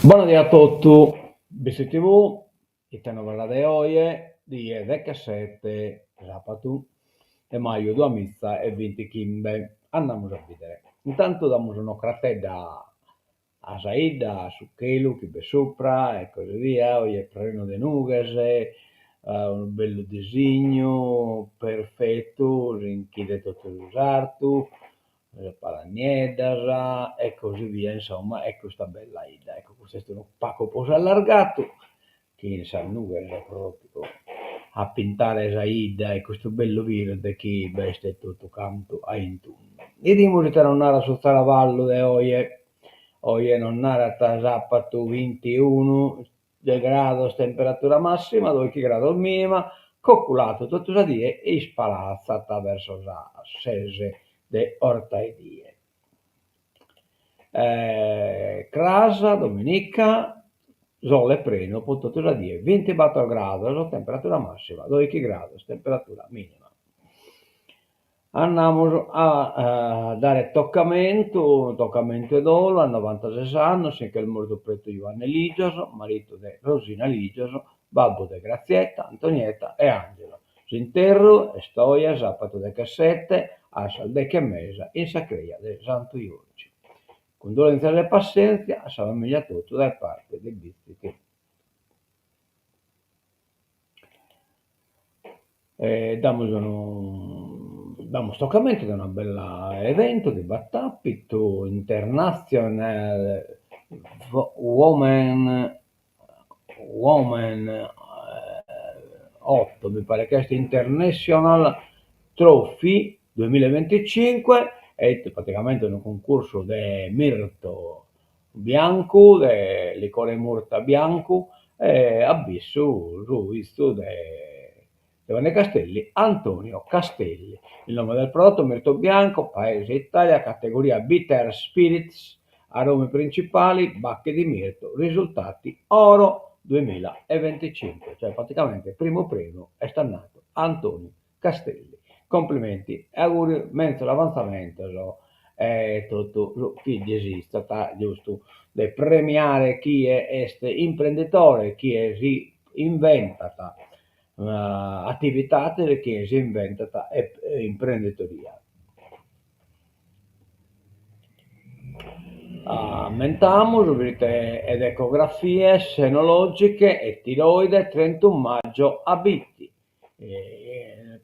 Bona die a totu, Bitzi TV, ite novas de oje, die dechesete, sàpatu, de maju duamiza e bintichimbe. Andamus a bìdere. Intantu damus un'ocratedda a sa 'idda, a su chelu chi b'est supra e così via, oje est prenu de nughes, unu bellu disignu perfetu, si nch'idet totu su sartu, sas palas nieddas e così via, insomma, e custa bella 'idda. Ecco, custu est unu pagu prus allargadu, chin sas nughes propriu a pintare sa 'idda e custu bellu birde chi b'est totu cantu a intundu. 'Idimus ite nos narat su zaravallu de oje. Oje nos narat sapatu bintiunu de grados temperatura massima, doichi grados minima, coculadu totu sa die e ispalatzat verso sas ses de 'ortaedie. Cras, dominica, sole prenu po totu sa die, bintibator grados temperatura massima, doichi grados temperatura minima. Andamus a dare tocamentu, tocamentu 'e dolu, a novantases annos si nch'est mortu Pretu Juanne Ligios, maritu de Rosina Ligios, babbu de Grazietta, Antonietta e Angelo. S'interru est oje, sàpatu dechesete, a sas deche e mesa in sa creja de Santu Jurgi. Cundolèntzias e passèntzia a sa famìlia totu dae parte de Bitzi TV. E damus unu damus tocamentu de una bella eventu chi b'at àpitu International Women Women otto mi paret chi est International Trophy duemilaebinticinque est praticamente unu cuncursu de mirto biancu de licore 'e murta biancu e at bissu su 'izzu de Giovanni Castelli Antonio Castelli. Il nome del prodotto Mirto Bianco, Paese Italia, categoria Bitter Spirits, aromi principali, bacche di mirto, risultati oro duemilaebinticinque, cioè praticamente primu premiu est andadu a Antonio Castelli. Complimenti e augurios, menzus avantzamentos e totu su chi disizat, giustu de premiare chie est imprenditore, chie si inventat atividades e chie si inventat imprenditoria. Ammentamus visite ed ecografie senologiche e tiroide trentunu maggio a Bitti,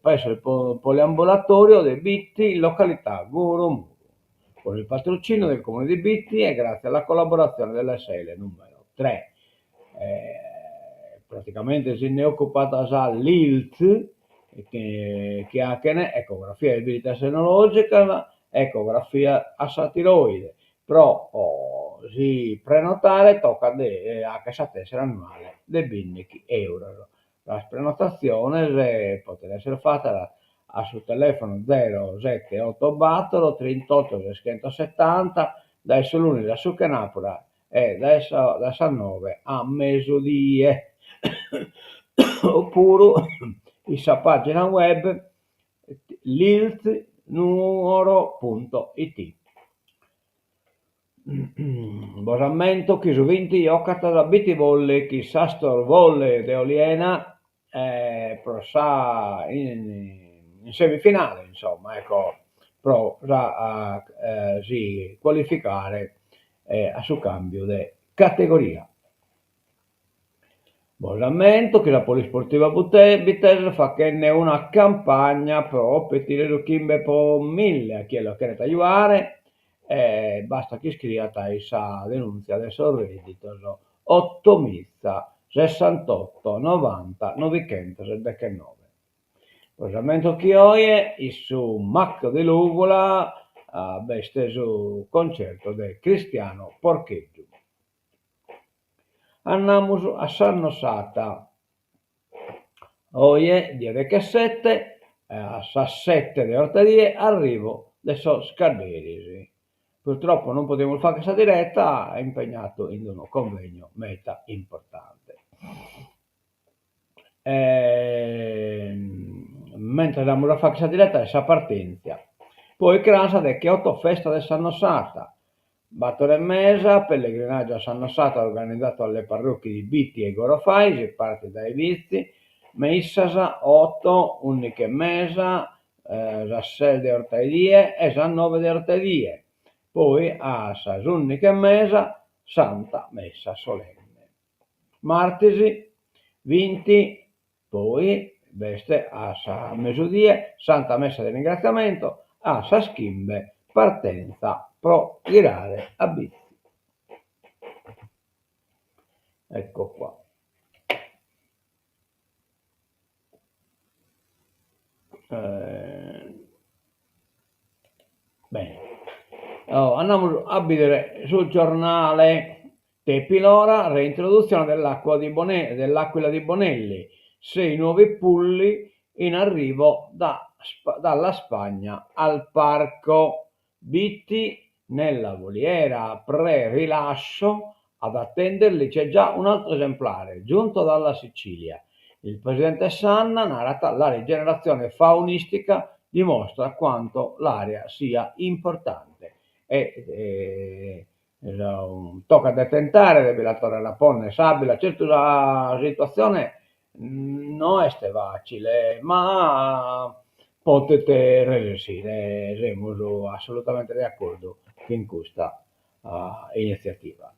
presso il poliambulatorio de Bitti in località Gurumuru, con il patrocinio del Comune di Bitti e grazie alla collaborazione dell'ASL numero 3. Praticamente si nde ocupat sa Lilt chi 'achen ecografia e visitas senologicas, ecografia a sa tiroide. Pro si prenotare tocat de 'acher sa tessera annuale de bindichi euros. Sas prenotatziones podent èssere fatas a su telèfono zero sete oto bator trintoto seschentosetanta dae su lunis a su chenàbura e dae sas noe a mesudie, opuru in sa pàgina web liltnuoro punto it. Bos ammento chi su binti jocat sa Bitti Volley chin s'Astor Volley de Oliena pro sa in semifinale insomma ecco pro sa si cualificare a su cambiu de categoria. Bos ammento chi sa Polisportiva Bittese est fachende una campagna pro petire su chimbe po mille a chie los cheret ajuare e bastat chi iscriat in sa denuntzia de sos redditos ottomiza sessantotto novanta novichentos e dechenoe. Bos ammento chi oje in su Mac de Lùvula b'est su concerto de Cristiano Porcheddu. Andamus a S'Annosata. Oje, die dechesete, a sas sete de 'ortadie, arrivu de sos cadderis. Purtroppo non podimus fagher sa diretta, impegnadu in unu convegno meda importante. Mentres amus a fagher sa diretta est sa partèntzia. Poi cras decheoto festa de S'Annosata. Bator e mesa, pellegrinaggio a Samosata organizzato dalle parrocchie di Bitti e Gorofai, si partit dae Bitzi, missas, oto, ùndighi e mesa, sas ses de 'ortaedie e sas noe de 'ortaedie, poi a sas ùndighi e mesa Santa Messa solenne. Martis binti poi b'est a sa mesudie Santa Messa de ringraziamento, a sas chimbe partenza pro ghirare a Bitzi. Ecco qua. Bene, andamus a bìdere su giornale Tepilora, reintroduzione dell'aquila di Bonelli, dell'Aquila di Bonelli, sei nuovi pulli in arrivo da, dalla Spagna al parco Bitti nella voliera pre-rilascio ad attenderli c'è già un altro esemplare giunto dalla Sicilia. Il presidente Sanna narat la rigenerazione faunistica dimostra quanto l'area sia importante e tocat de tentare de bi la torrare a ponnere s'abbila, certu sa situatzione no est facile ma potet resessire, semus assolutamente de acordu chin custa initziativa.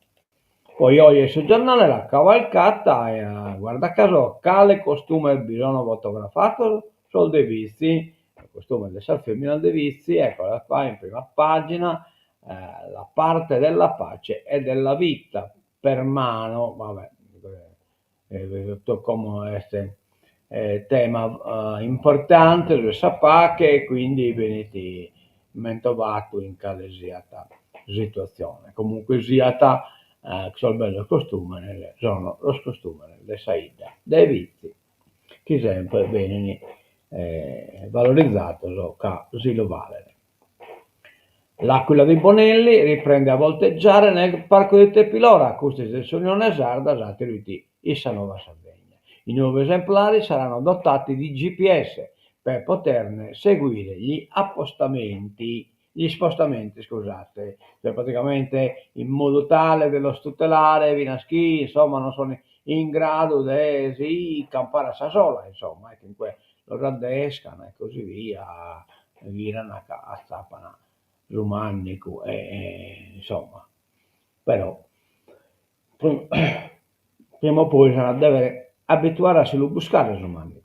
Poi oje su giornale la cavalcata, guarda caso, cale costumes bi sono fotografados, sos de Bitzi, costumes de sas feminas de Bitzi, eccola qua in prima pagina, la parte della pace e della vita per mano, va bè, como est tema importante de sa pache e quindi benit mentovadu in cale siat situatzione. Comunque siat sos bellos costumenes sono sos costumenes de sa 'idda de Bitzi chi sempre benint valorizados ca si lu faghet. L'aquila di Bonelli riprende a volteggiare nel parco di Tepilora, custu est de s'Unione Sarda, s'àteru fit in sa Nuova Sardegna. I nuovi esemplari saranno dotati di GPS per poterne seguire gli appostamenti, gli spostamenti, scusate, cioè praticamente in modo tale de los tutelare finas chi, insomma, non sono in gradu de si campare a sa sola, insomma, e comunque los addescan e così via, ghiran ca atzapan su mandigu e insomma, però prima o poi s'an a dèvere abituare a si lu buscare su mandigu.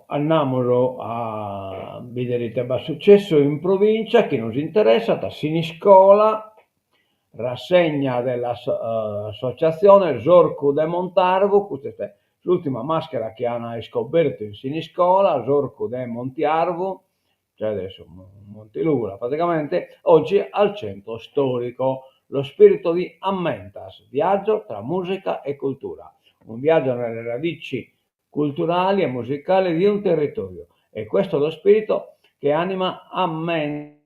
Andamus a bìdere ite b'at sucessu in provincia chi nos interessat, Siniscola, rassegna dell'associazione S'Orcu de Montarvu, custa est s'ùrtima màschera chi an iscobertu in Siniscola, S'Orcu de Montiarvu, cioè de su Monti Lura praticamente, oggi al centro storico. Lo spirito di Ammentas, viaggio tra musica e cultura, un viaggio nelle radici culturali e musicali di un territorio. E questo è lo spirito che anima Ammentas.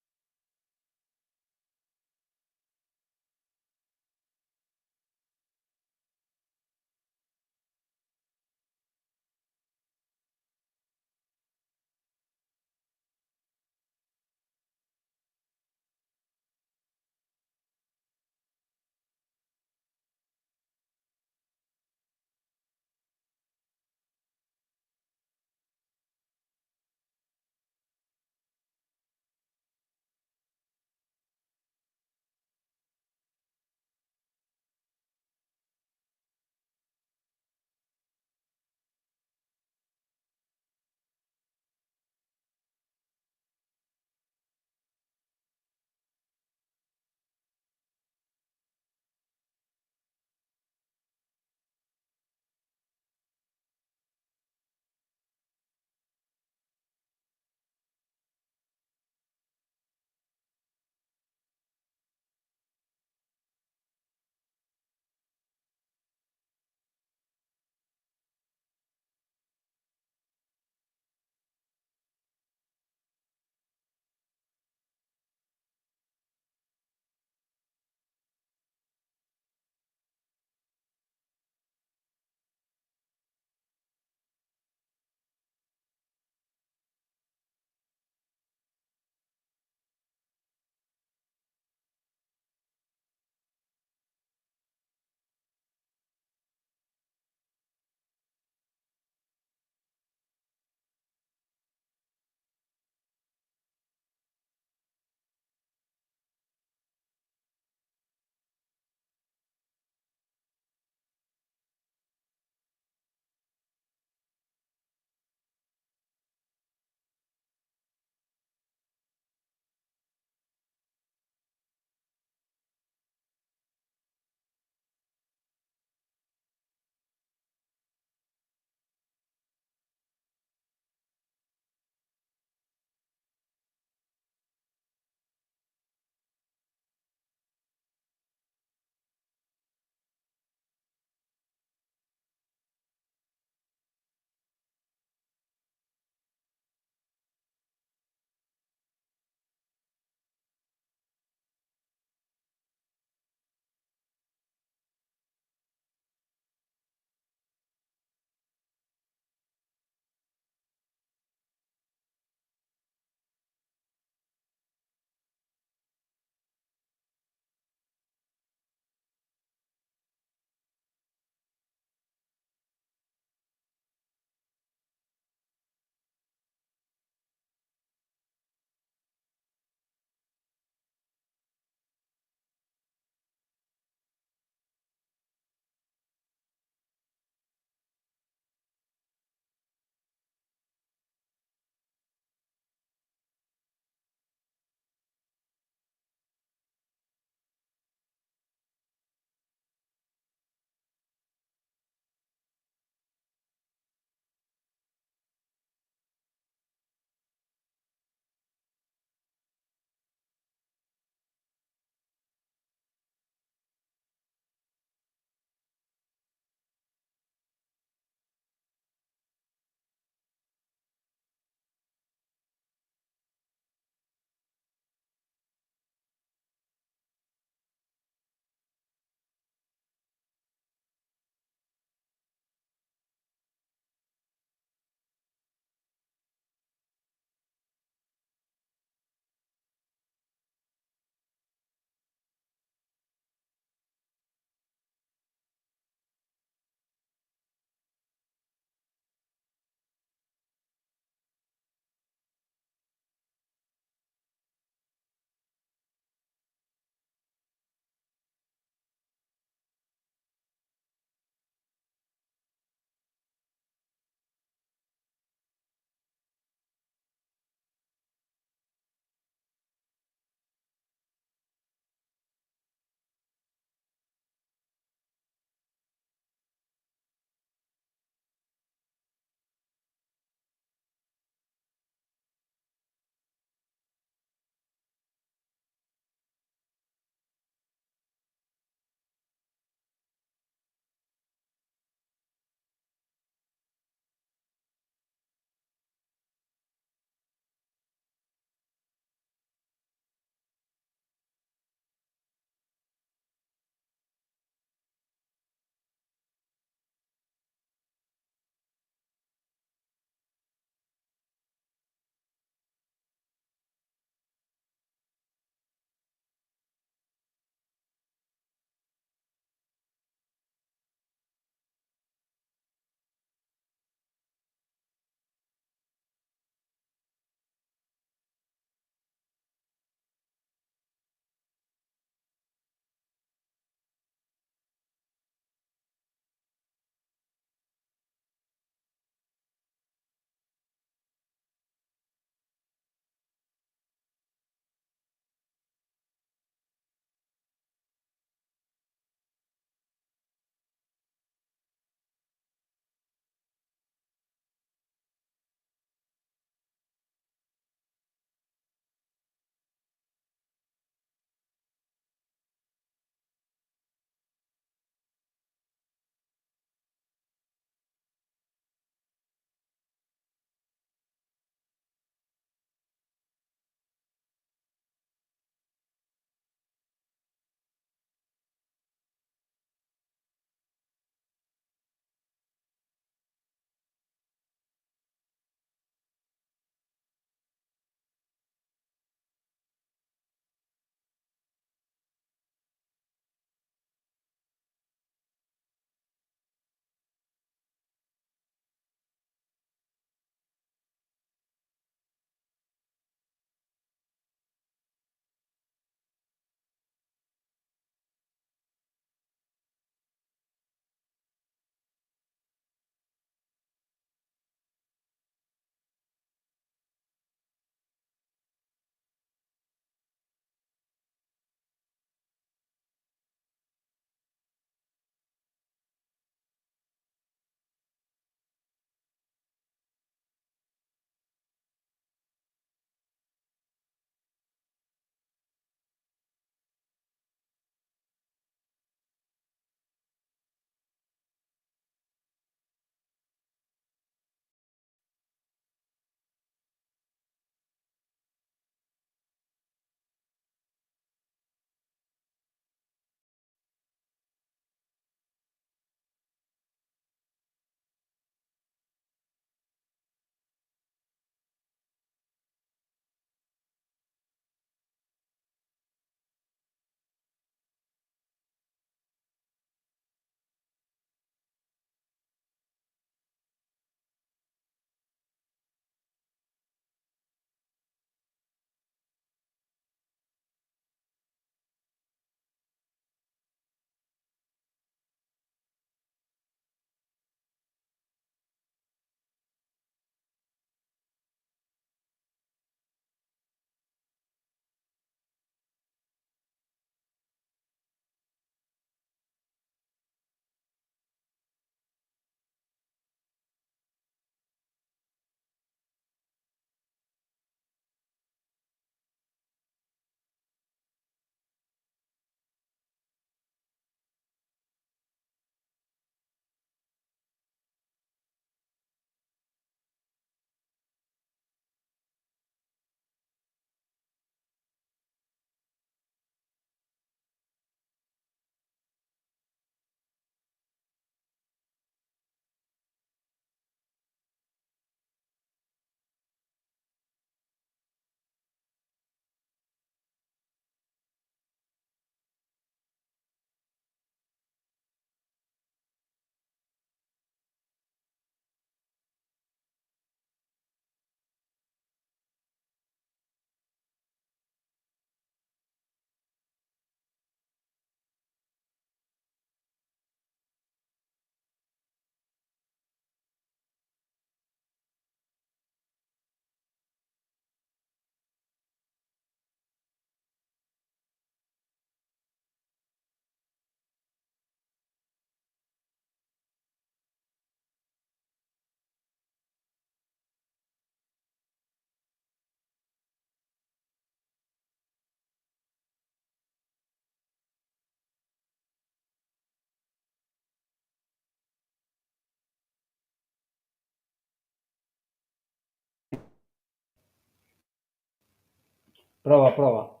Prova prova.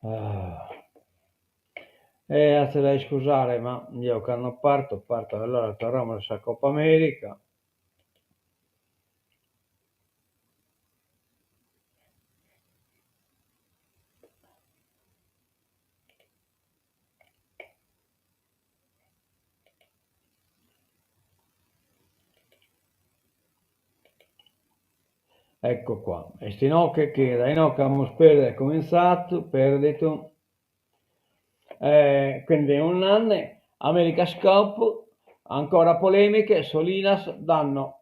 Ah. E atzes a iscusare, ma jeo cando parto, parto, allora torramus a sa Copa America. Ecco qua, est inoghe chi dae inoghe amus perdidu, comintzadu, perdidu, e quindi un'anne, America's Cup, ancora polemiche, Solinas danno.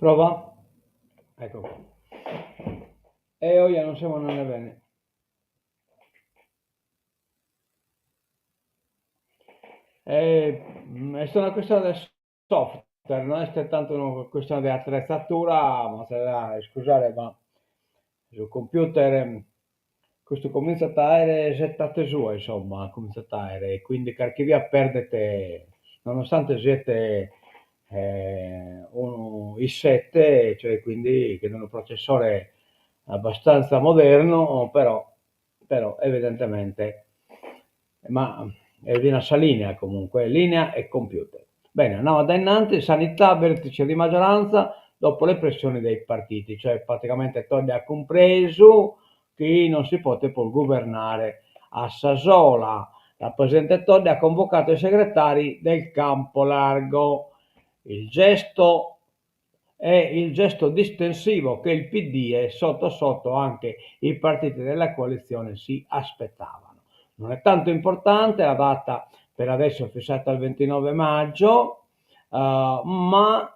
Prova? Ecco qua. E oje non semus andende bene. Est una questione de software, no est tantu una questione de attrezzatura, m'azes a iscusare ma su computer custu cominzat a aere s'etade sua insomma, cominzat a aere e quindi carchi bia perdet, nonostante siet unu i sette, cioè quindi cun unu processore abbastanza modernu, però però evidentemente ma est finas sa linea comunque, linea e computer. Bene, andamus a dae innantis, sanità, vertice di maggioranza dopo le pressioni dei partiti, cioè praticamente Todde at cumpresu chi non si potet prus guvernare a sa sola. La presidente Todde ha convocato i segretari del campo largo. Il gesto È il gesto distensivo che il PD e sotto sotto anche i partiti della coalizione si aspettavano. Non è tanto importante la data per adesso fissata al 29 maggio, ma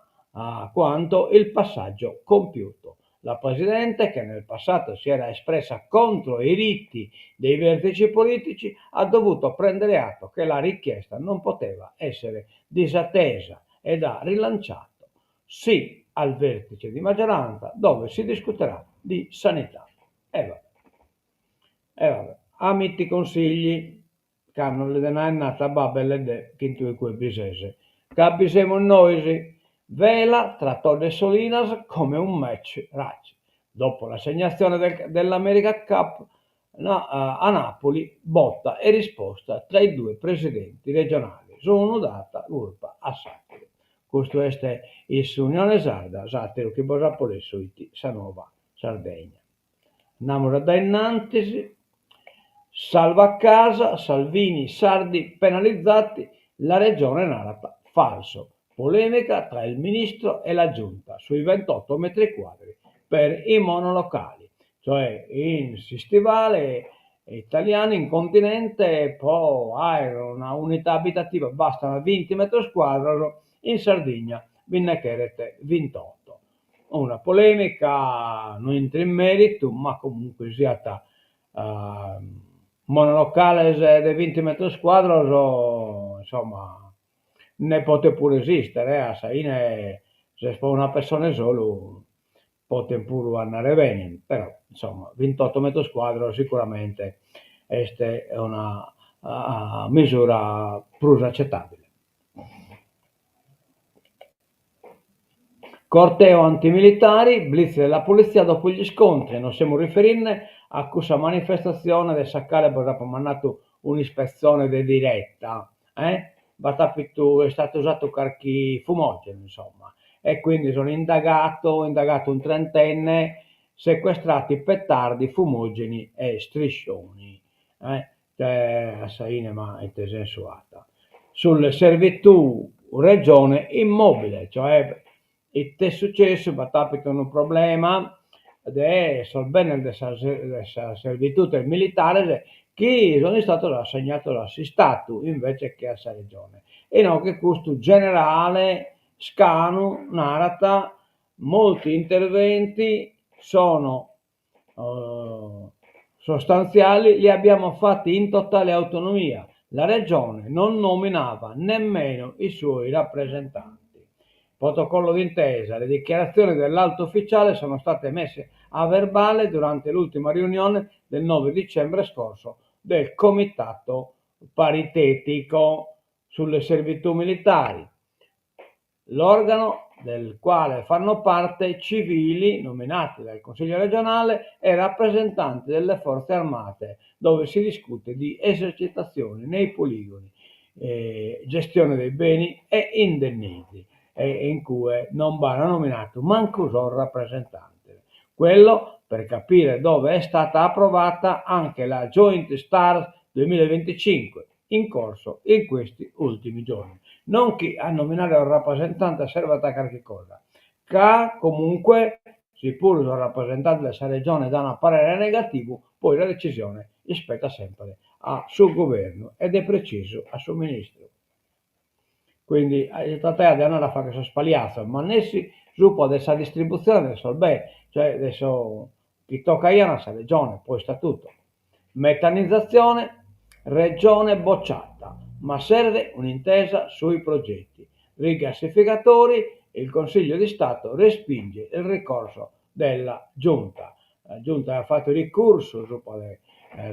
quanto il passaggio compiuto. La Presidente, che nel passato si era espressa contro i riti dei vertici politici, ha dovuto prendere atto che la richiesta non poteva essere disattesa ed ha rilanciato sì al vertice di maggioranza dove si discuterà di sanità. E vabbè. E vabbè. Ammitti consigli, ca non li den aer natu a babbu e leddè chi tue cue bi ses. Ca bi semus nois. Vela tra Todde e Solinas come un match rugby. Dopo l'assegnazione del, dell'America Cup a Napoli botta e risposta tra i due presidenti regionali, s'unu dat curpa a s'àteru. Custu est in s'Unione Sarda, s'àteru chi bos apo lessu fit sa Nuova Sardegna. Andamus a dae innantis, Salva casa, Salvini, sardi penalizzati, la Regione narat falso. Polemica tra il ministro e la giunta sui 28 metri quadri per i monolocali, cioè in s'istivale italianu in continente po aer una unità abitativa bastan binti metros cuadros, in Sardigna bi nde cheret bintoto. Una polemica, no intro in meritu, ma comunque siat monolocales de binti metros cuadros insomma nde potet puru esistere, a sa 'ine s'est pro una pessone solu potet puru andare bene, però insomma bintotto metros cuadros sicuramente est una misura prus accettabile. Corteo antimilitari, blitz della polizia dopo gli scontri, nos semus riferinde a cussa manifestatzione de sa cale bos apo mandadu un'ispetzone de diretta, eh, b'at apitu, est istadu usadu carchi fumogenu insomma, e quindi sono indagato, indagato un trentenne, sequestrati petardi, fumogeni e striscioni, eh, a sa 'ine ma ite sensu at. Sulle servitù regione immobile, cioè it'est successu, b'at apitu unu problema de sos benes de sas de sas servitutes militares chi sun istados assegnados a s'Istatu invece che a sa Regione. E inoghe custu generale Scanu narat molti interventi sono sostanziali li abbiamo fatti in totale autonomia, la Regione non nominava nemmeno i suoi rappresentanti. Protocollo d'intesa, le dichiarazioni dell'alto ufficiale sono state messe a verbale durante l'ultima riunione del 9 dicembre scorso del Comitato paritetico sulle servitù militari. L'organo del quale fanno parte civili nominati dal Consiglio regionale e rappresentanti delle forze armate, dove si discute di esercitazioni nei poligoni, gestione dei beni e indennizzi, e in cue non b'ana nominadu mancu sos rappresentantes. Quello per capire dove è stata approvata anche la Joint Stars 2025, in corso in questi ultimi giorni. Non chi a nominare unu rapresentante servat a carchi cosa, ca comunque si puru sos rapresentantes de sa Regione dan parere negativu, poi sa decisione ispettat semper a su guvernu e de precisu a su ministru. Quindi si trataiat de andare a fagher sos paliatzos, ma nessi Subra de sa distributzione de sos benes, cioè de sos chi tocaian a sa Regione pro istatuto. Metanizzazione, Regione bocciata, ma serve un'intesa sui progetti. Rigassificatori, il Consiglio di Stato respinge il ricorso della Giunta. La Giunta at fatu ricursu subra de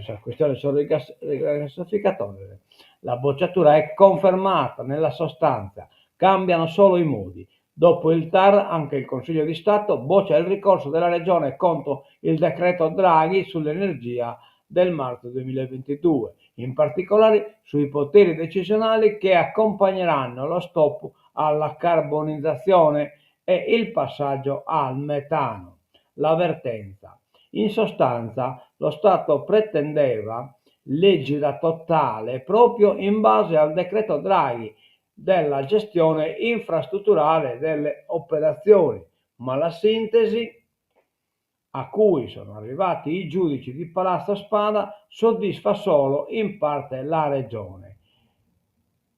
sa questione de sos rigassificadores. La bocciatura è confermata nella sostanza, cambiano solo i modi. Dopo il TAR anche il Consiglio di Stato boccia il ricorso della Regione contro il decreto Draghi sull'energia del marzo 2022, in particolare sui poteri decisionali che accompagneranno lo stop alla carbonizzazione e il passaggio al metano. La vertenza. In sostanza, lo Stato pretendeva l'egida totale proprio in base al decreto Draghi della gestione infrastrutturale delle operazioni, ma la sintesi a cui sono arrivati i giudici di Palazzo Spada soddisfa solo in parte la Regione.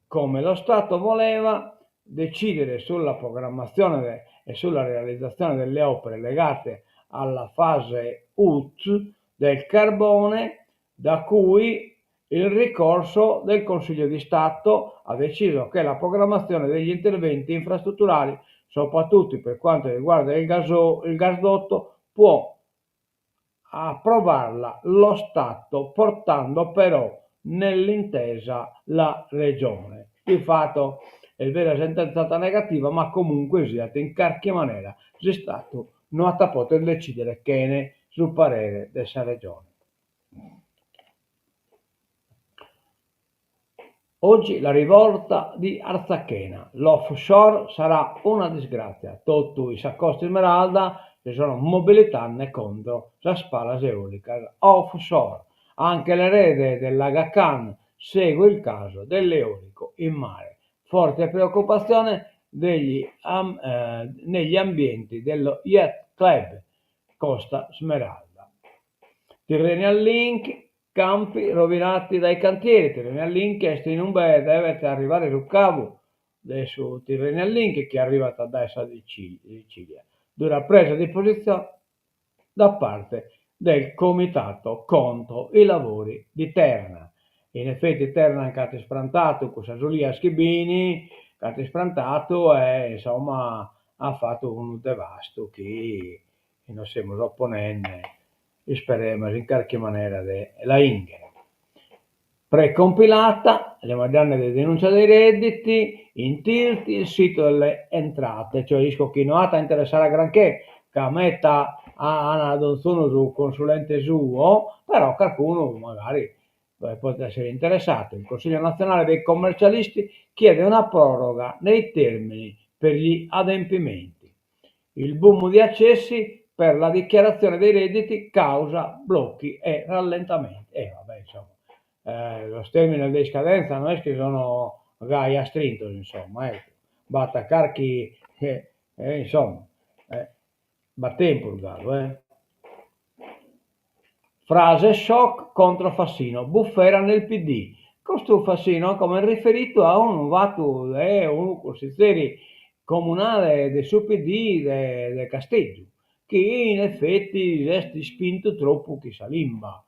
Come lo Stato voleva decidere sulla programmazione e sulla realizzazione delle opere legate alla fase out del carbone, da cui il ricorso del Consiglio di Stato ha deciso che la programmazione degli interventi infrastrutturali, soprattutto per quanto riguarda il, gaso, il gasdotto, può approvarla lo Stato, portando però nell'intesa la Regione. Di fatto est vera sentenza negativa, ma comunque siat in carchi manera s'Istatu no at a poter decidere chene su parere de sa Regione. Oggi la rivolta di Arzachena, l'offshore sarà una disgrazia, totu in sa Costa Smeralda si sono mobilitende contro sas palas eolicas offshore. Anche l'erede dell'Aga Khan segue il caso dell'eolico in mare. Forte preoccupazione degli am, eh, negli ambienti dello Yacht Club Costa Smeralda. Tyrrhenian Link, campi rovinati dai cantieri. Tyrrhenian Link est in ube devet arrivare su cavu de su Tyrrhenian Link chi arrivat dae sa Sicilia. Dura presa di posizione da parte del Comitato contro i lavori di Terna. In effetti Terna nch'at isprantadu cussas olias chi b'in, nch'at isprantadu e insomma at fatu unu devastu chi nos semus oponende, isperemus in carchi manera de la 'inghere. Precompilata, semus faeddende de denuncia dei redditi, in tilt il sito delle entrate, cioè isco chi no at a interessare a granché, ca meta an donzunu su consulente suo, però carcunu magari podet essere interessadu. Il Consiglio nazionale dei commercialisti chiede una proroga nei termini per gli adempimenti. Il boom di accessi per la dichiarazione dei redditi causa blocchi e rallentamenti. E vabbè, insomma, eh, los termines de iscadenza no est chi sono gai astrintos, insomma, eh. B'at carchi, eh, eh, insomma, eh, b'at tempus galu, eh. Frase shock contro Fassino, bufera nel PD. Custu Fassino como est riferitu a unu fatu de unu cussizeri comunale de su PD de de Casteddu, chi in effetti s'est ispintu tropu chin sa limba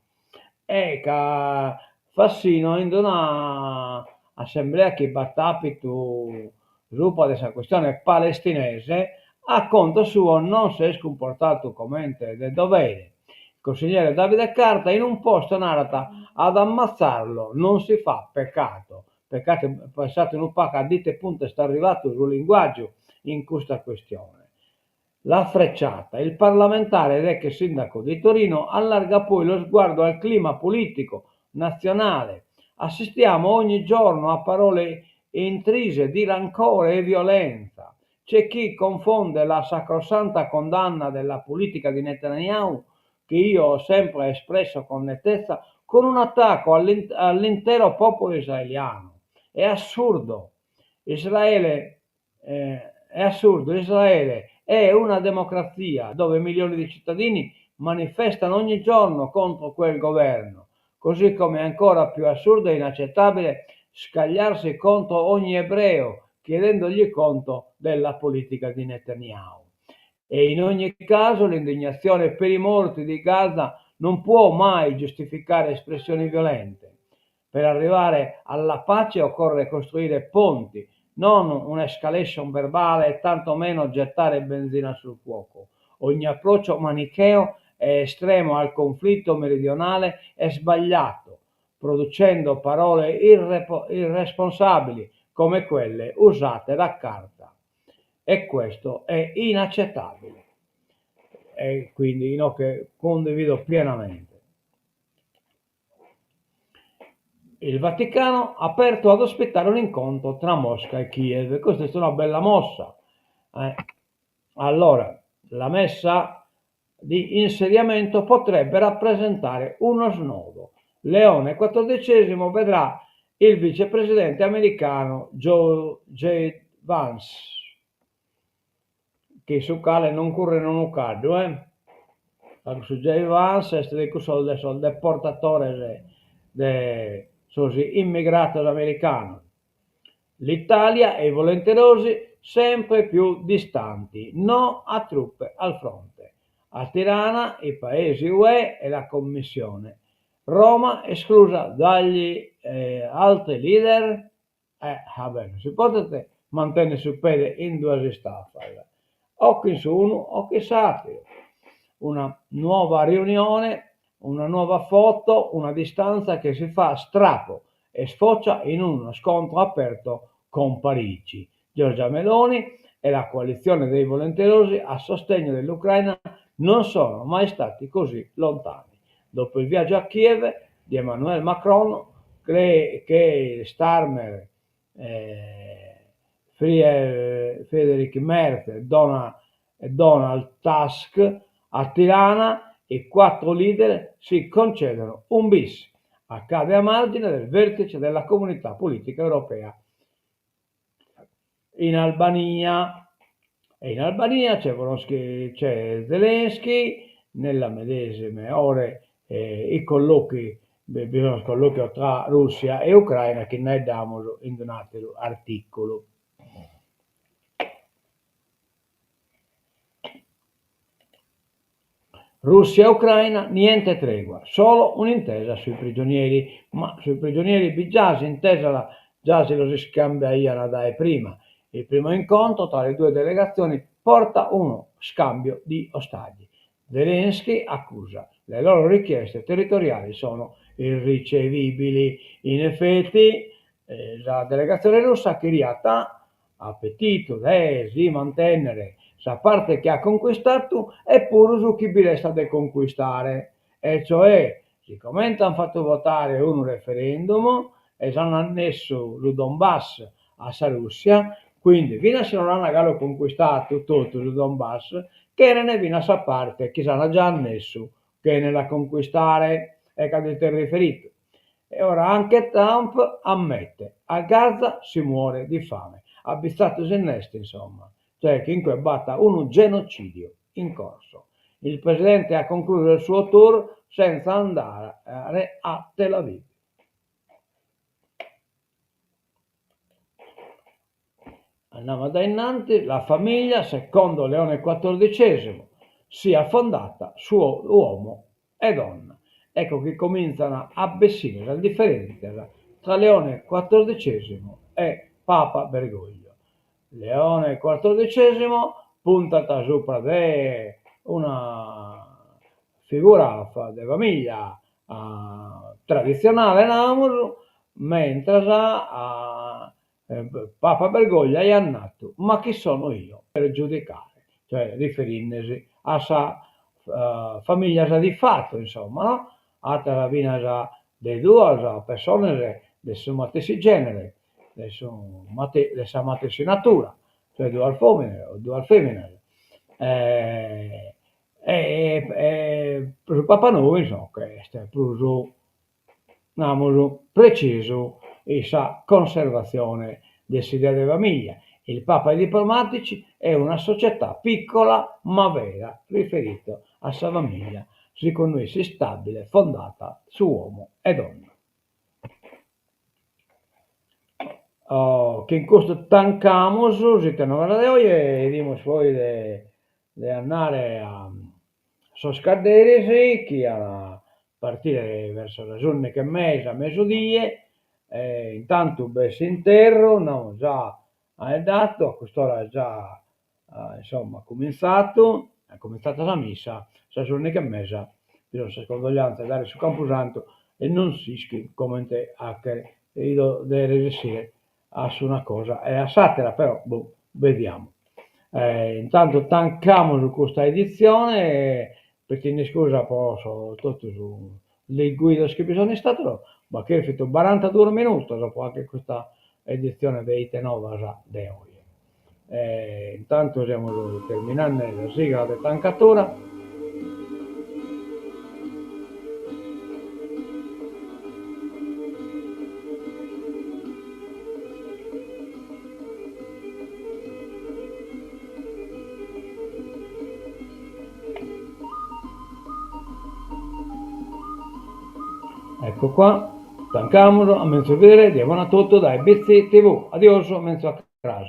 e ca Fassino in d'una assemblea chi b'at apitu subra de sa questione palestinese, a conto suo non s'est cumportadu comente de dovere. Il consigliere Davide Carta in un post narat ad ammazzarlo non si fa peccato. Peccato, pensate unu pagu a ite puntu est arrivadu su linguàgiu in custa questione. La frecciata. Il parlamentare ed ex sindaco di Torino allarga poi lo sguardo al clima politico nazionale. Assistiamo ogni giorno a parole intrise di rancore e violenza. C'è chi confonde la sacrosanta condanna della politica di Netanyahu, che io ho sempre espresso con nettezza, con un attacco all'intero popolo israeliano. È assurdo. Israele, eh, è assurdo, Israele è una democrazia dove milioni di cittadini manifestano ogni giorno contro quel governo, così come è ancora più assurdo e inaccettabile scagliarsi contro ogni ebreo chiedendogli conto della politica di Netanyahu. E in ogni caso l'indignazione per i morti di Gaza non può mai giustificare espressioni violente. Per arrivare alla pace occorre costruire ponti, non un'escalation verbale e tantomeno gettare benzina sul fuoco. Ogni approccio manicheo e estremo al conflitto meridionale è sbagliato, producendo parole irresponsabili come quelle usate da Carta. E questo è inaccettabile. E quindi inoghe cundivido pienamente. Il Vaticano aperto ad ospitare un incontro tra Mosca e Kiev. Custa est una bella mossa. Allora, la messa di insediamento potrebbe rappresentare uno snodo. Leone XIV vedrà il vicepresidente americano Joe J. Vance, chi su cale non curren unu caddu, eh? Ca cussu J. Vance est de cussos de sos deportatores de sos immigrados americanos. L'Italia e i volenterosi sempre più distanti, no a truppe al fronte. A Tirana i paesi Ue e la Commissione. Roma esclusa dagli altri leader? Eh, va bè, non si podet mantènnere su pede in duas istafas, o chin su unu o chin s'àteru. Una nuova riunione, una nuova foto, una distanza che si fa strappo e sfocia in uno scontro aperto con Parigi. Giorgia Meloni e la coalizione dei volenterosi a sostegno dell'Ucraina non sono mai stati così lontani. Dopo il viaggio a Kiev di Emmanuel Macron, che Starmer, Friedrich Merz e Donald Tusk a Tirana, i quattro leader si concedono un bis. Accade a margine del vertice della Comunità Politica Europea in Albania. E in Albania c'è Volonsky, c'è Zelensky, nella medesime ore eh, i colloqui, bisogna colloquio tra Russia e Ucraina chi nd'amus in un'àteru artìculu. Russia-Ucraina, niente tregua, solo un'intesa sui prigionieri. Ma sui prigionieri bi già s'intesa già si los iscambiaian dae prima. Il primo incontro tra le due delegazioni porta uno scambio di ostaggi. Zelensky accusa, le loro richieste territoriali sono irricevibili. In effetti sa delegatzione russa cheriat at petitu de si mantènnere sa parte chi at concuistatu e puru su chi bi restat de concuistare, e cioè, sicomente ant fatu votare unu referendum e s'ant annessu su Donbass a sa Russia, quindi finas si non l'ant galu concuistatu totu su Donbass, cheren finas sa parte chi s'ant già annessu chene la concuistare, ecco a ite est riferitu. E ora anche Trump ammette, a Gaza si muore di fame. Abitzatu si nd'est, insomma. Cioè chi in cue b'at unu genocidio in corso. Il presidente ha concluso il suo tour senza andare a Tel Aviv. Andiamo da innanti, la famiglia, secondo Leone XIV, sia fondata su uomo e donna. Ecco chi comintzan a bessire sas diferèntzias tra Leone XIV e Papa Bergoglio. Leone XIV puntat supra de una figura de famiglia traditzionale, namus, mentras Papa Bergoglio aiat natu, ma chi sono io per giudicare, cioè riferindesi a sa familias di fatto, insomma, no? Ateras finas de duas pessones de su matessi genere, de su de sa matessi natura, cioè duas fomines o duas feminas. E e su Papa nou insomma est prus namus, precisu in sa conservatzione de s'idea de famiglia. Il Papa ai diplomatici è una società piccola ma vera, riferito a sa famiglia, segundu issu istabile, fondata su uomo e donna. Oh, chin custu tancamus s'ite novas de oje e 'idimus poi de. De andare a sos cadderis chi an a partire verso sas ùndighi e mesa, mesudie, e intantu b'est s'interru, nd'amus già faeddadu, a cust'ora est già insomma cumintzadu, est cumintzada sa missa, sas ùndighi e mesa bi sun sas condoglianze dae su campusantu e non s'ischit comente 'achere, 'ido de resessire a s'una cosa e a s'àtera, però boh, bediamo. Intantu tancamus custa editzione, pedinde iscusa po totus sos liguidos chi bi sun istados, b'at chèrfidu barantaduos minutos po 'achere custa editzione de Ite Novas de oje. Intantu semus terminande sa sigla de tancatura. Ecco qua, tancamus, a menzus bidere, die bona a totu dae BTV. Adiosu, menzus a cras.